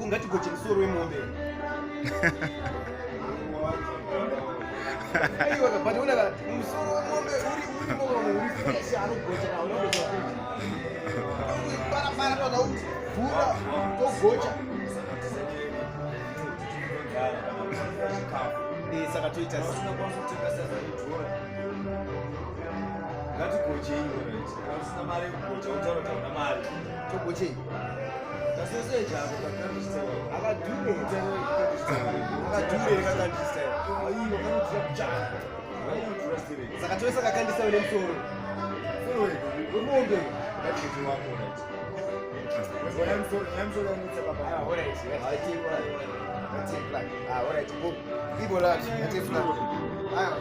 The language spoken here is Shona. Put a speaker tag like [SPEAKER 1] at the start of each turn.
[SPEAKER 1] Ngatigoche musoro wemombe. Aiwa, but ona musoro wemombe uri uri mombe uri fresh anogocha ka unogocha futi. Para para toda vhura togocha. Eh, saka toita
[SPEAKER 2] Ngatigochei, right? Kana usina mari yekugocha, utaura kuti hauna mari.
[SPEAKER 1] Togochei.
[SPEAKER 2] Kasoseji ako kakandi style.
[SPEAKER 1] Akadhure.
[SPEAKER 2] Akadhure kakandi style. Aiwa, kanodhura kuchaka. Kanodhura style.
[SPEAKER 1] Saka toisa kakandisa nemusoro.
[SPEAKER 2] Musoro
[SPEAKER 1] wemombe.
[SPEAKER 2] Ngatigoche wako, right? Nyaya musoro, nyaya musoro yanetsa baba.
[SPEAKER 1] Ah, alright. Ah, take one. Take flag. Ah, alright. Go. Ibo la, take flag. Ah,